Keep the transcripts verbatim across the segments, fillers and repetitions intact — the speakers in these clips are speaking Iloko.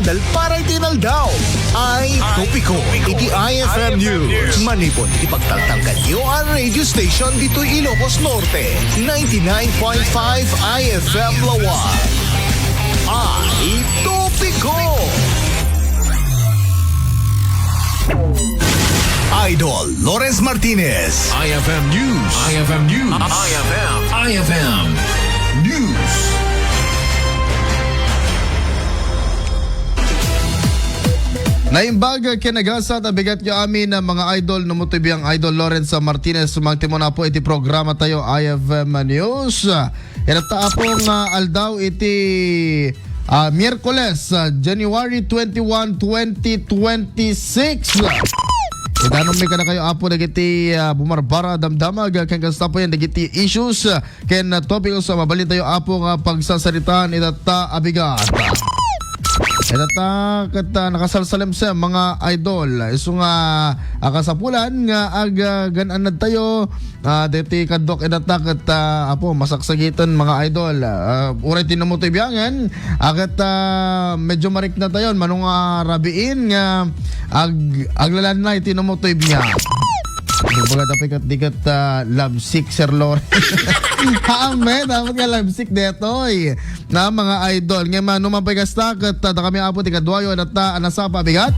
Dal para iti inaldaw, ay topiko iti I F M News. Manipod iti pagtaltalkanyo a radio station ditoy Ilocos Norte, ninety-nine point five I F M Laoag. Ay topiko! Idol Lawrence Martinez. I F M News. I F M News. I F M. I F M News. Naimbag ken nagasat a bigat yo amin, mga idol, no mo ti biang Idol Lawrence Martinez, mangtimon apo iti programa tayo, I F M News. Iratta apo nga aldaw iti, ah, Miyerkules, ah, January twenty-one, twenty twenty-six. Idanonmi kadakayo, apo, dagiti, ah, bumarbara, damdamag, ken kasta pay dagiti issues, ah, ken, ah, topics, ah, mabalin tayo, apo, nga pagsasaritaan itatta a bigat. Itatta ket, ah, nakasalsalimsem, mga idol. Isu nga, ah, kasapulan nga ag-, ah, gan-annad tayo, ah, deti kaduak itatta ket, ah, apo, masaksagiten, mga idol. Ah, uray ti no mo ti biangen, ah, ket, ah, medyo marikna tayon, mano nga rabiin nga ag-, aglalanna iti no mo ti biang. Di ba, dapat ket, di ket, ah, love sick, Sir Lawrence? Haan met, dapat nga love sick detoy. Na, mga idol. Ngem, ah, no man pay kasta, ket, ah, dakami, apo, ti kaduayo, adatta a nasapa a bigat.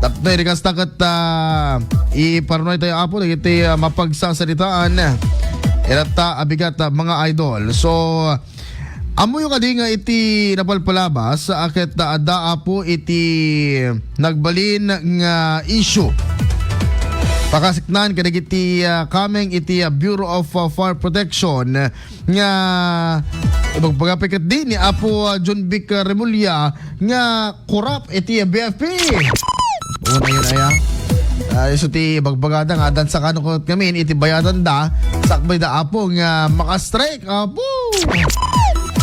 Tapno idi kasta ket, ah, iparunay tayo, apo, dagiti, ah, mapagsasaritaan. Iratta a bigat, ah, mga idol. So, ammoyo kadi nga iti napalpalabas, ah, ket, ah, adda, apo, iti nagbalin nga issue. Pakasiknaan kadagiti, ah, kameng iti, ah, Bureau of, ah, Fire Protection nga ibagbaga pay ketdi ni Apo, ah, John Vic, ah, Remulla nga korap iti B F P. Una yun, aya. Ah, isu ti bagbagada nga, addan sa kano ket ngamin, iti bayadanda, sakbay da, apo, nga makastrike, apo.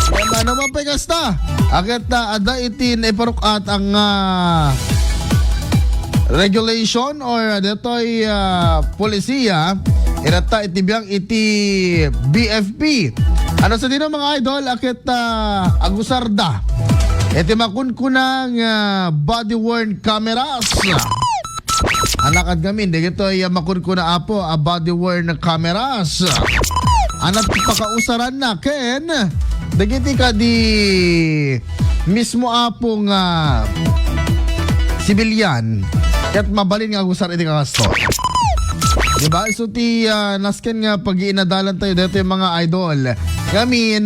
Kaya ano man pay kasta? Aket, ah, adda iti naiparuk-at ang, ah, regulation or detoy, ah, polisiya, iratta iti biang iti B F P. Ano sa dino, mga idol, aket, ah, agusarda iti makunkuna nga body-worn cameras. Anakad ngamin, dagitoy, ah, makunkuna, apo, a body-worn cameras. Anat pakausaran na, ken, dagiti kadi mismo, apo, nga sibilyan, ket mabalin nga agusar iti kakasto. Diba? So, ti, ah, nasken nga pag-iinadalan tayo, dito yung mga idol. Ngamin,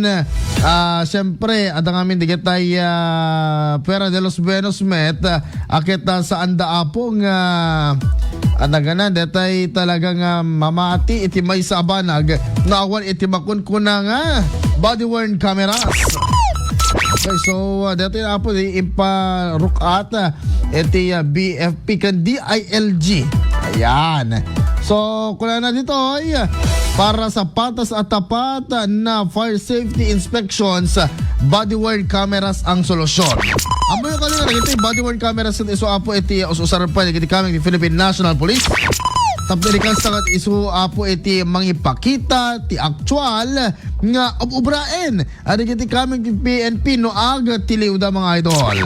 ah, siyempre, adda ngamin digitay, ah, Pera de los Buenos met, ah, akit, ah, saan da, apo, nga, ah, naganan, detay talaga nga mamati iti maysa a banag, no awan iti makunkuna nga body-worn cameras. Okay, so, ah, detoy na, apo, di imparukat, ah, iti, ah, B F P ken D I L G. Ayan. So, kunana ditoy, para sa patas at tapat na fire safety inspections, body-worn cameras ang solusyon. Ammoyo kadi nga dagiti body-worn cameras ket isu, apo, iti us-usar pay dagiti kameng ti Philippine National Police. Tapno idi kasta ket isu, apo, iti mangipakita ti aktual nga ob-obraen a dagiti kameng ti P N P no ag ti liwda, mga idol.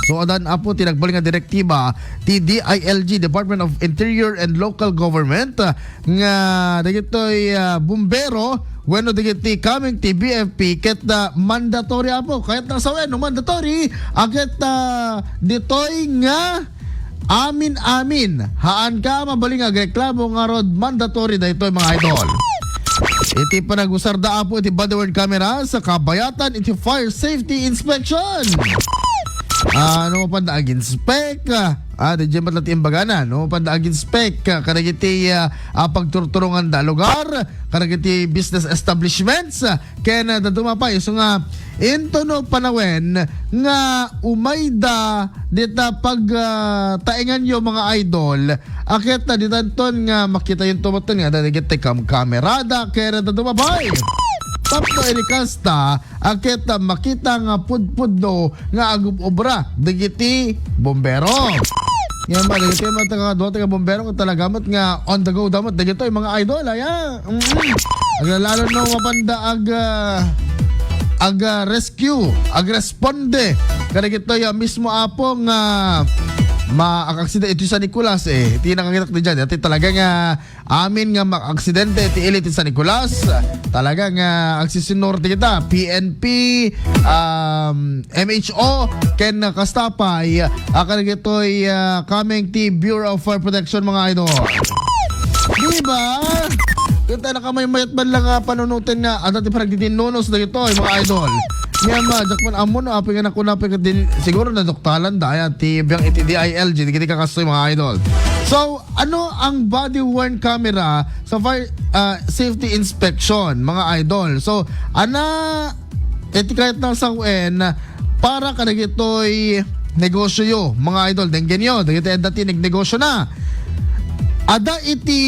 So, adan, apo, ti nagbalin nga direktiba ti D I L G, Department of Interior and Local Government, nga dagitoy, ah, bumbero wenno dagiti kameng ti B F P ket, ah, mandatory, apo. Kayat na sawen no mandatory, aket, ah, ditoy nga amin-amin. Haan ka mabalin nga agreklamo ngarud mandatory daytoy, mga idol. Iti panagusarda, apo, iti body-worn camera sa kabayatan iti fire safety inspection. Ah, no mapanda ag-inspect, ah, ah, di dyan ba't ti imbagana, no mapanda ag-inspect, ah, kadagiti, ah, ah, pagturturungan da lugar, kadagiti business establishments, ah, ken, ah, daduma pay. So nga, into no panawen nga umayda dita pag, ah, taenganyo, mga idol, aket na ditanton nga makita yun tumatan nga dadagit ti kam-, kamerada, ken daduma pay. Tapno idi kasta, aket, ah, makita nga pudpudno nga agub-obra dagiti bombero. Nga ba, dagiti man taga, dua taga bombero nga talaga met nga on the go da met dagitoy, mga idol, aya. Mm. Aglalalo no mapanda ag, ah, ag-rescue, agresponde kadagitoy, ah, mismo, Apo, nga maaksidente iti San Nicolas, eh. Iti nakakitak diay, dati talaga nga amin nga maaksidente iti ili ti San Nicolas. Talaga nga agsisinurti kita, P N P, um, M H O, ken kasta pay, ah, kadagitoy, ah, coming ti Bureau of Fire Protection, mga idol. Di ba? Kita nakamaymayat man lang nga panunoten nga adda ti panagtitinnunos dagitoy, mga idol. Ngem, ah, diak man ammo no apay nga nakuna pay ket din, siguro naduktalan da, ayan, ti biang iti D I L G, dagiti kakastoy, mga idol. So, ano ang body-worn camera sa fire, ah, safety inspection, mga idol? So, ana, iti kayat na sawen para kadagitoy negosyo, mga idol. Denggenyo, dagiti adda ti nagnegosyo na. Adda iti,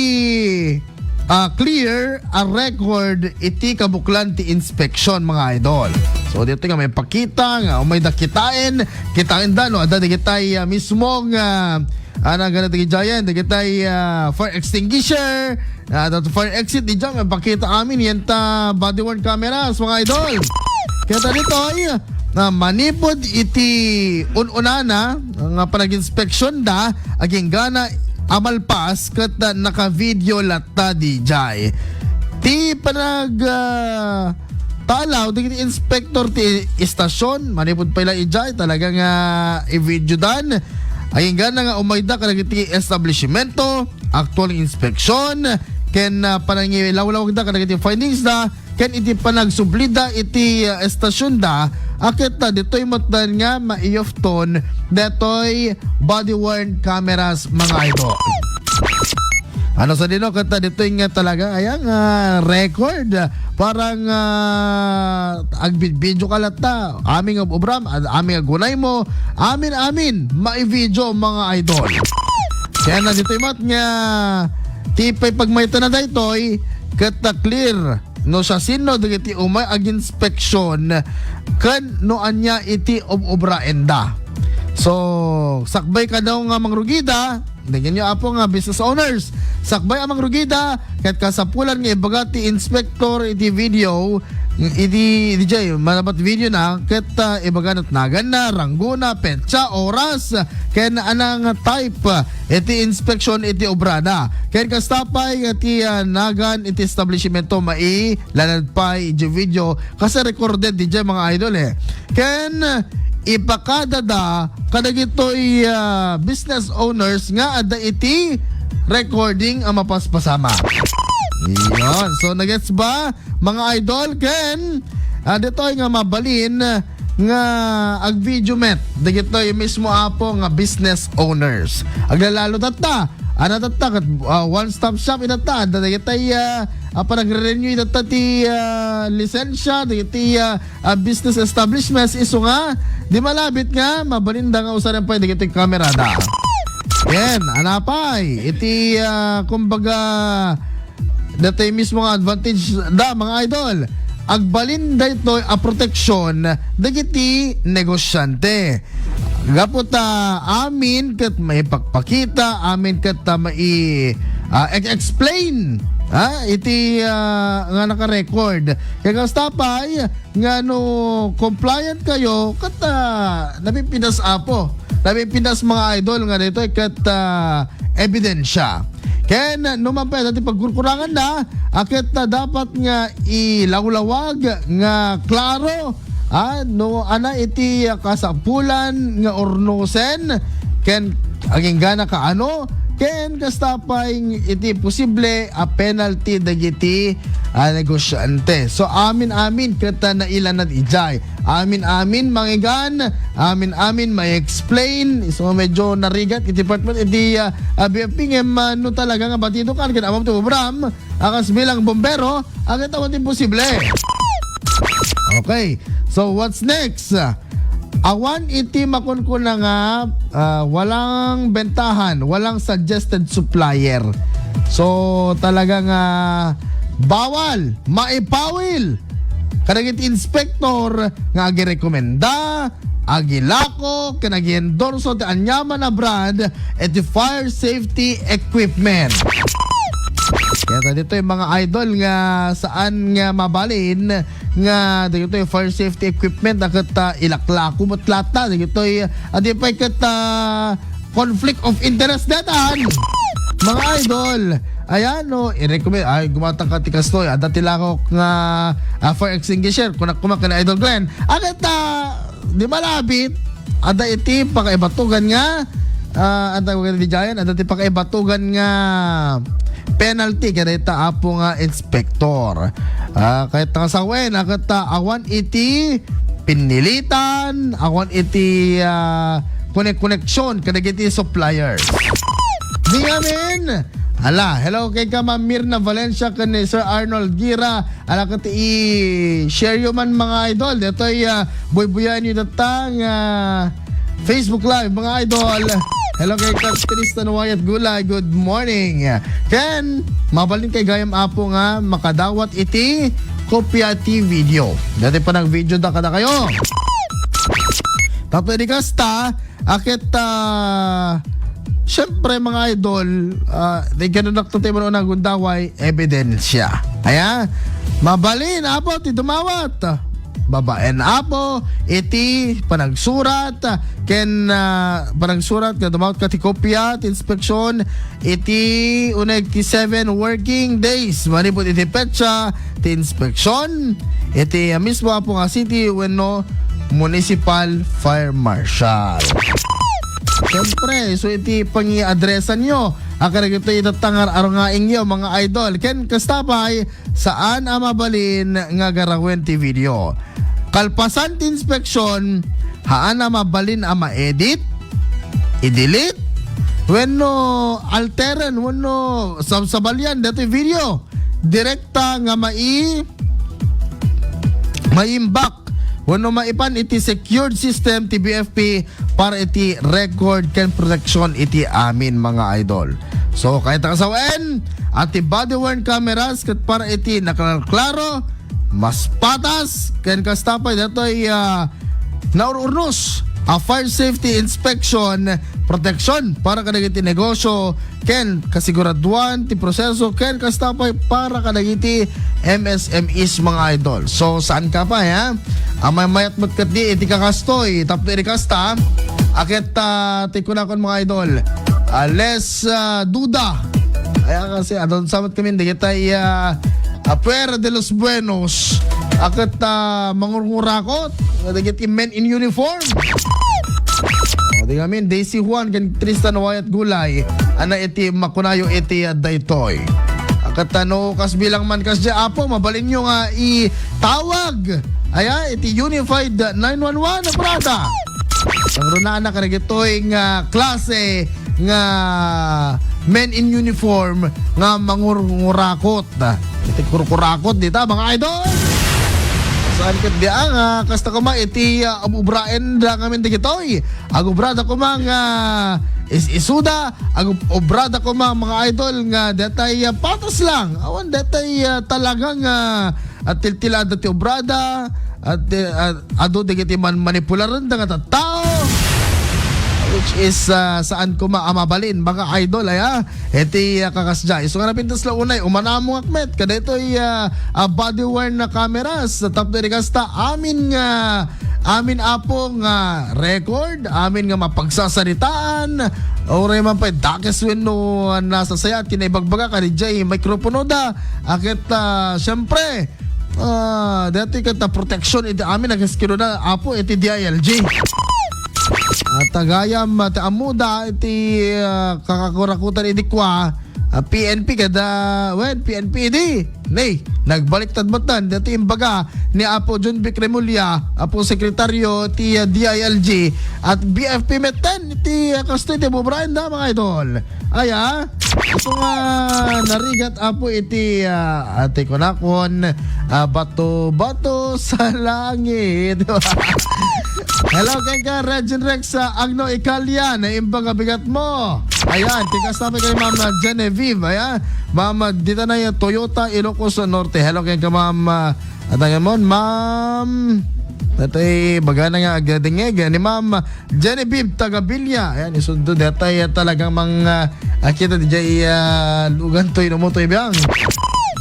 ah, clear a record iti kabuklan ti inspeksyon, mga idol. So, dito nga maipakita nga umay da kitaen, kitaen da, no? Adda dagitay, ah, mismo nga, ah, nagana dagiti giant, dagitay, ah, fire extinguisher, ah, that fire exit, diay maipakita amin, yan ta body-worn cameras, mga idol. Kaya ta ditoy, na manipod iti un-unana nga panag-inspeksyon da, agingga na a malpas ket, ah, naka-video latta diay. Ti panag, ah, talaw dagiti inspektor ti istasyon, manipod pay la idiay, talaga nga i-video dan. Agingga na nga umay da kadagiti establishmento, aktual nga inspeksyon, ken, ah, panangilawlawag da kadagiti findings da, ken iti panagsubli da iti, ah, estasyon da, a ket, ah, ditoy met dan nga maiyufton detoy body-worn cameras, mga idol. Ano sa dino, ket, ah, ditoy nga talaga, ayan, nga record. Parang, ah, agbidbideo ka latta. Amin nga obram, ad-, amin nga gunay mo. Amin, amin, maivideo, mga idol. Kaya na ditoy met nga, ti pay pagmaytena daytoy, ket, ah, clear no siasino dagiti umay aginspeksyon ken no ania iti ob-obraenda. So, sakbay kano nga mangrugida, denggenyo, Apo, nga business owners, sakbay a mangrugida, ket kasapulan nga ibaga ti inspector iti video, iti, diay, manabat video na, ket, ah, ibaga natnagan na, ranggo na, petsa, oras, ken anang type iti inspeksyon iti obrada. Ken kasta pay ti, ah, nagan iti establishmento mailanad pay iti video kasi recorded diay, mga idol, eh. Ken ipakadada kadagitoy, ah, business owners nga adda iti recording a mapaspasama. Iyon. So, nagets ba, mga idol? Ken, ah, ditoy nga mabalin nga agvideo met dagitoy mismo, Apo, nga business owners. Aglalalo tatta. Ana tatta ket, ah, one-stop shop itatta. Adda dagitay, ah, ah, panagre-renew itatta ti, ah, lisensya dagiti, ah, ah, business establishments, isu nga di malabit nga mabalinda nga usaran pay dagitoy kamerada. Ken, ana pay iti, ah, kumbaga, datoy mismo nga advantage da, mga idol. Agbalin daytoy a proteksyon dagiti negosyante. Gapu ta amin ket maipakpakita, amin ket ta mai-, ah, e-, explain, ha, iti, ah, nga naka-record. Kaya kasta pay, nga no compliant kayo, ket, ah, napipinas, Apo. Napipinas, mga idol, nga ditoy ket, ah, ebidensya. Ken no man pay adda ti pagkurkurangan na, a ket, ah, dapat nga ilawlawag nga klaro, ah, no ana iti, ah, kasapulan nga urnosen, ken aginggana kaano, ken kasta pay iti posible a penalty dagiti, ah, negosyante. So, amin-amin ket, ah, nailanad idiay. Amin-amin mangigan, amin-amin ma-explain. So, medyo narigat iti department iti, ah, ah, B F P ngem, ah, no talaga nga batido kan ken ammom ti obram, a kas bilang bombero, agay awan ti imposible. Okay. So, what's next? Awan iti makunkuna nga, ah, walang bentahan, walang suggested supplier. So, talaga nga bawal, maipawil kadagiti inspektor nga agirekomenda, agilako, ken agiendorso ti aniaman a brand iti fire safety equipment. Kaya ditoy mga idol nga saan nga mabalin nga ditoy fire safety equipment a ket, ah, ilaklako met latta ditoy, ah, di pay ket, ah, conflict of interest daytan. Mga idol, ayan, no, i-recommend, ay, gumatang ka ti kastoy, adda ti lakok nga, ah, fire extinguisher, kunak kuma ken Idol Glenn. Aket, ah, di malabit, adda iti pakaibatugan nga, ah, adda iti Giant, adda ti pakaibatugan nga penalty kadayta apo nga inspektor. Ah, kayat nga sawen, aket, ah, awan iti pinnilitan, awan iti, ah, konek-koneksion kadagiti supplier. Benjamin! Ala, hello kenka Ma'am Mirna Valencia ken ni Sir Arnold Gira. Ala, ket i-share yo man, mga idol. Ditoy, ah, buybuyaen yo datang, ah, Facebook Live, mga idol. Hello kenka Tristan Wyatt Gulay. Good morning. Ken, mabalin kay gayam apo nga makadawat iti kopya ti video. Dati pa nag-video da kadakayo. Tapno idi kasta, aket, ah, siyempre, mga idol, ah, di ganun nakto tayo muna gundaway, ebidensya. Aya, mabalin, apo, ti dumawat. Babaen, apo, iti panagsurat, ken, ah, panagsurat nga dumawat ka ti kopya, ti inspeksyon, iti uneg ti seven working days manipud iti petsa ti inspeksyon iti, ah, mismo apo nga city wenno municipal fire marshal. Siyempre, so iti pangiadresan yo, a kadagitoy itatta nga arngaing yo, mga idol. Ken kasta pay, saan a mabalin nga garawen ti video. Kalpasan ti inspeksyon, haan a mabalin a ma-edit, i-delete, wenno alteren, wenno sabsabalian daytoy video. Direkta nga mai-, maimbak wenno maipan iti secured system ti B F P para iti record ken protection iti amin, mga idol. So, kayat nga sawen, iti body-worn cameras ket para iti naklaklaro, mas patas, ken kasta pay daytoy, ah, naur-urnos a fire safety inspection, protection para kadagiti negosyo, ken kasiguraduan ti proseso, ken kasta pay para kadagiti M S M Es, mga idol. So, saan ka pa, ha? Amay mayat met ket di iti kakastoy, tapno iti kasta, aket, ah, ti kunakon, mga idol. Ah, less, ah, duda. Aya kasi, adun samat kami, di kita, ah, ah, Fuera de los Buenos. Aket, ah, mangurungurakot. Dagiti men in uniform. O, di ngamin, Daisy Juan ken Tristan Wyatt Gulay. Ana iti makunayo iti, ah, daytoy. Aket, ah, no, kas bilang man kas di apo, mabalinyo nga itawag. Aya, iti Unified nine one one, Brada. Ang runaan na kadagitoy nga klase nga men in uniform nga mangurungurakot. Iti kurkurakot dita, mga idol. Saan ket di, ah, nga kasta koma iti, ah, abubraen da ngamin dagitoy. Agubrada koma nga is-isuda, agubrada koma, mga idol, nga datay, ah, patas lang. Awan datay, ah, talagang, ah, at tiltilada ti obrada, at, eh, at adu dagiti man manipularen da nga tattao, which is, ah, saan koma a mabalin, mga idol, aya, iti, ah, kakasdiay. So, nga napintas la unay, umanamong akmet, kadaytoy, ah, ah, body worn na cameras, tapno iti kasta, amin nga, amin apo nga record, amin nga mapagsasaritaan, uray man pay dakes wenno, ah, nasasaya, at kinaibagbaga, kadi jay mikropono da, aket, ah, siyempre, Ah, dati ket ta protection iti amin, nagaskino na, apo, iti D I L G. At gayam, ah, ti ammoda iti, ah, kakakurakutan idi kua, ah, P N P kada, wen, P N P idi. Nay, nagbaliktad met dan, dati imbaga ni Apo John Vic Remulla, Apo Sekretaryo ti, ah, D I L G, at B F P met ten, iti, ah, kastoy ti bubraen da, mga idol. Aya, ito nga narigat, apo, iti, ah, ati kunakon, ah, bato-bato sa langit. Hello, kenka, Regine Rex, ah, Agno Ikalia, naimbag a bigat mo. Ayan, tikas na kay Ma'am, ah, Genevieve, ayan. Ma'am, ah, dita na yung Toyota, Ilocos Norte. Hello, kenka, Ma'am, ah, Atangan mo, Ma'am. Datoy bagana nga agdengngeg ni Ma'am Genevieve Tagabilla. Ayan, isundo datoy talagang mang, ah, akita diay, ah, lugan toy no mo toy biang.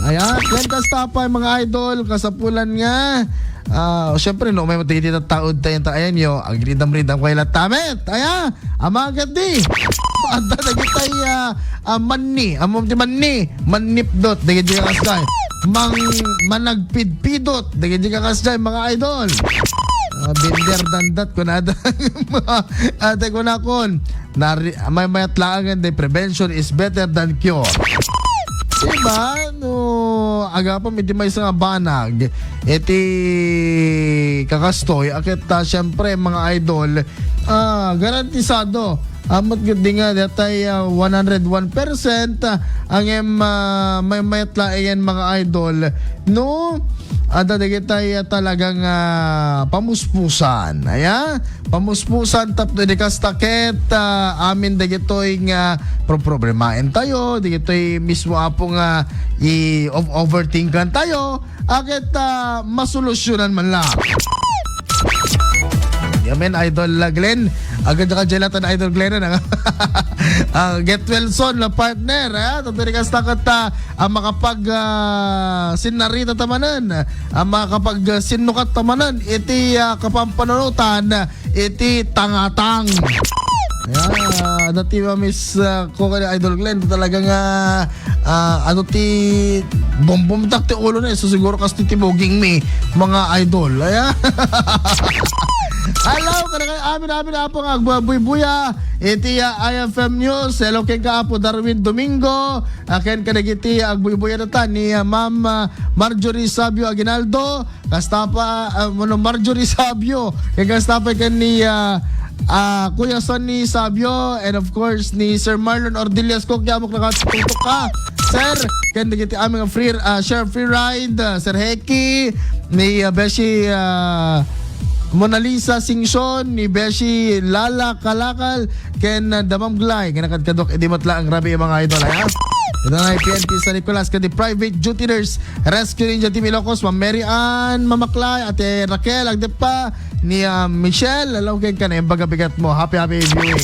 Ayan, ken kasta pay, mga idol, kasapulan nga, ah, siyempre, no, may matiti taud tayo ta ayan yo, agridam-ridam kayo latamit. Ayan, amagat di. Adda dagitay, ah, ah, manni, amom ti manni, mannipdot, dagiti kakasday. Mang, managpidpidot, dagiti kakasday, mga idol. Ah, binder dandat, kunada. Ate, kunakon, nari-, may mayat laangan, the prevention is better than cure. Diba? No, agapam iti maysa nga banag, iti kakastoy, akit, ah, siyempre, mga idol, ah, garantisado. Amat gud di nga, datay, ah, one hundred one percent, ah, ang em, ah, may mayat laangan, mga idol. No, ada dagitay, ah, talagang, ah, pamuspusan. Aya? Pamuspusan tapno di kasta ket, ah, amin dagitoy nga pro-, problemaen tayo, dagitoy mismo apo nga i-, ov-, overthinkan tayo, aket, ah, masolusyonan man lang. Amen, Idol, ah, Glenn. Agad ka dyan natin, Idol Glenn, ano? Ah, get well soon, na partner, ha? Tapno di kasta ket, ah, ah, makapag, ah, sinarita tamanan, ah, makapag, ah, sinukat tamanan, iti, ah, kapampanunutan, iti tangatang. Ayan, ah, dati, ah, Miss, ah, ko kay Idol Glenn, talaga nga, ah, ano ti bombom tak ti ulo na, so siguro kas ti tibuging mi, mga idol. Ayan. Hello, kada kay amin, amin, apo nga, agbuybuya. Iti, ah, I F M News. Hello, ken ka, Apo Darwin Domingo. Aken kadagiti agbuybuya data ni, ah, Ma'am, ah, Marjorie Sabio Aguinaldo. Kasta pa, ah, mano, Marjorie Sabio. Kay kasta pa ken ni, ah, ah, Kuya Sonny Sabio. And of course, ni Sir Marlon Ordillas ko. Kaya mo nakatutok ka, sir. Ken dagiti aming free, ah, share free ride, ah, Sir Heki, ni, ah, Beshi, ah, Mona Lisa Singson, ni Beshi Lala Kalakal, ken, ah, Damam Glay, nga nakadkadok, idi matla ang rabi, mga idol, ha? Ito na, P N P San Nicolas, kadi private duty nurse, Rescue Ninja Team Ilocos, Ma'am Mary Ann Mamaklay, Ate Raquel Agdepa, ni, ah, Michelle, hello, ken ka na, yung bagabigat mo. Happy, happy viewing.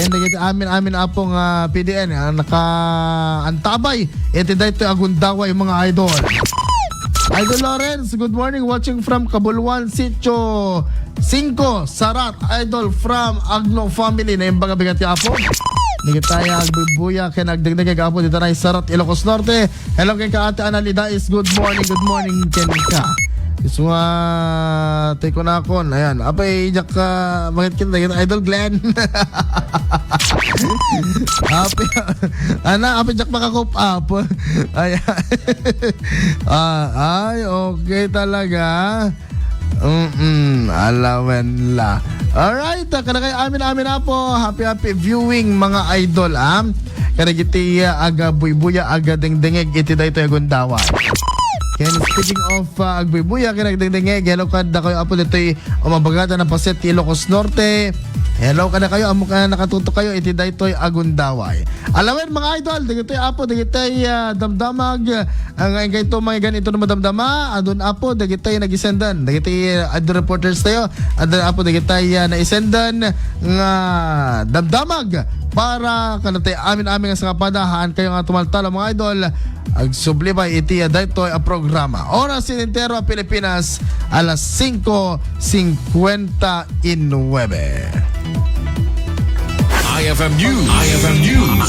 Yan, dagiti amin, amin, apong, ah, P D N, ah, nakaantabay, iti daytoy agundaway, mga idol. Idol Lawrence, good morning, watching from Kabuluan, Sitio Cinco, Sarat, Idol from Agno family, na yung bagabigat yung apo. Nagitaya, agbubuya, ken agdagdag, apo, dito na yung Sarat, Ilocos Norte. Hello, ken ka, Ate Analidais. Good morning, good morning, ken ka. Gusto nga, take ko na akon. Ayan, apay, jak ka, bakit kita, yun, Idol Glenn? Apay, ana, apay, jak makakop up. Ayan. Ah, ay, okay talaga. Mm-mm, alawen la. Alright, ah, kada kay amin, amin, apo. Happy, happy viewing, mga idol, ah. Kada giti, ah, aga buybuya, aga dengdengeg, iti daytoy agundaway. Ken speaking of, ah, agbuybuya, ken agdengdengeg, hello kada kayo, apo, ditoy umabagada na paset ti Ilocos Norte. Hello kada kayo, amo ka nakatutok kayo, iti daytoy agundaway. Alawen, mga idol, dagitoy, apo, dagitoy, ah, damdamag, ah, nga inkay to, mga ganito na madamdama, adun, apo, dagitoy nagisendan, dagitoy, ah, adun reporters tayo, adun, apo, dagitoy, ah, naisendan nga damdamag para kanatay amin-amin nga sangapada, haan kayo nga tumaltala, mga idol, agsubli bay iti, ah, daytoy a programa. Oras sin entero a Pilipinas, alas singko singkwenta y nuebe. I F M News. I F M News.